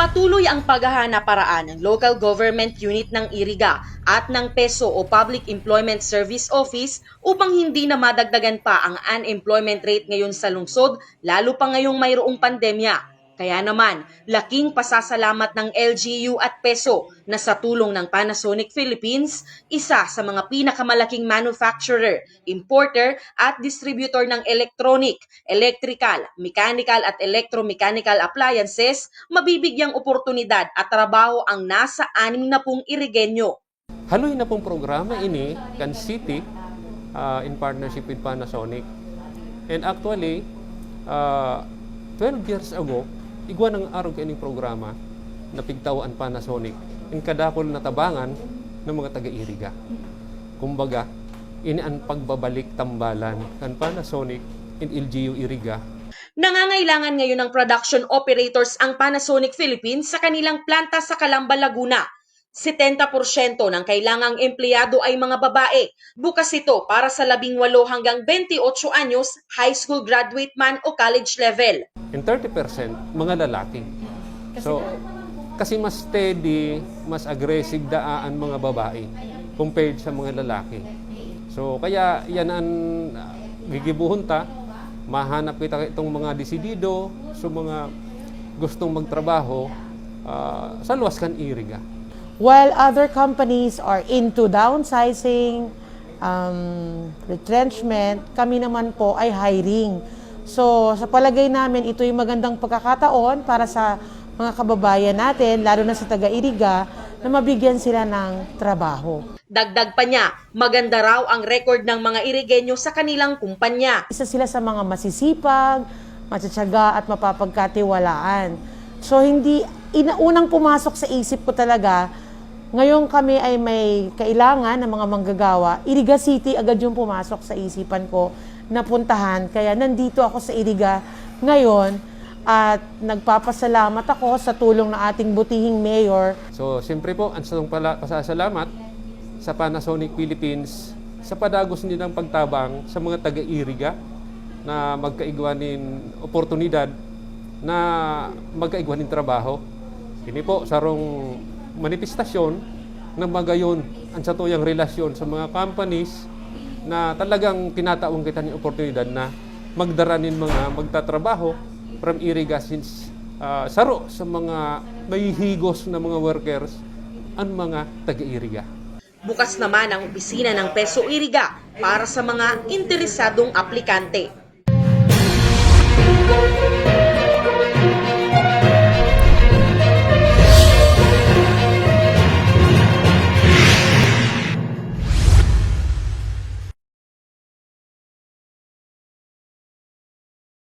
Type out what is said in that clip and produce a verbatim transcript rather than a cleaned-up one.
Tuloy ang paghahanap paraan ng local government unit ng Iriga at ng PESO o Public Employment Service Office upang hindi na madagdagan pa ang unemployment rate ngayon sa lungsod, lalo pa ngayong mayroong pandemya. Kaya naman, laking pasasalamat ng L G U at PESO na sa tulong ng Panasonic Philippines, isa sa mga pinakamalaking manufacturer, importer at distributor ng electronic, electrical, mechanical at electromechanical appliances, mabibigyang oportunidad at trabaho ang nasa anim na pung Irigenyo. Haloy na pong programa ini kan city, ah, in partnership with Panasonic. And actually, ah, twelve years ago, igwa nang arog kaining programa na pigtaw an Panasonic in kadakul na tabangan ng mga taga-Iriga. Kumbaga, ini an pagbabalik tambalan kan Panasonic and L G U Iriga. Nangangailangan ngayon ng production operators ang Panasonic Philippines sa kanilang planta sa Calamba, Laguna. Setenta porsyento ng kailangang empleyado ay mga babae. Bukas ito para sa labing walo hanggang bentiocho anyos, high school graduate man o college level. And thirty percent, mga lalaki. So, kasi mas steady, mas aggressive daa an mga babae compared sa mga lalaki. So, kaya yan ang ah, gigibuhon ta. Mahanap kita itong mga desidido, so mga gustong magtrabaho ah, sa luwas kan Iriga. While other companies are into downsizing, um, retrenchment, kami naman po ay hiring. So, sa palagay namin, ito'y magandang pagkakataon para sa mga kababayan natin, lalo na sa taga-Iriga, na mabigyan sila ng trabaho. Dagdag pa niya, maganda raw ang record ng mga Irigenyo sa kanilang kumpanya. Isa sila sa mga masisipag, matsatsaga at mapapagkatiwalaan. So hindi, ina, unang pumasok sa isip ko talaga, ngayon kami ay may kailangan ng mga manggagawa, Iriga City agad yung pumasok sa isipan ko na puntahan. Kaya nandito ako sa Iriga ngayon at nagpapasalamat ako sa tulong ng ating butihing mayor. So, siyempre po, ang sarong pala pasasalamat sa Panasonic Philippines sa padagos nilang pagtabang sa mga taga-Iriga na magkaigwa nin oportunidad na magkaigwa nin trabaho. Ini po, sarong manifestasyon na magayon ang satuyang relasyon sa mga companies na talagang tinatawan kita nin oportunidad na magdara nin mga magtatrabaho from Iriga since ah, saro sa mga mahihigos na mga workers ang mga taga-Iriga. Bukas naman ang opisina ng PESO Iriga para sa mga interesadong aplikante.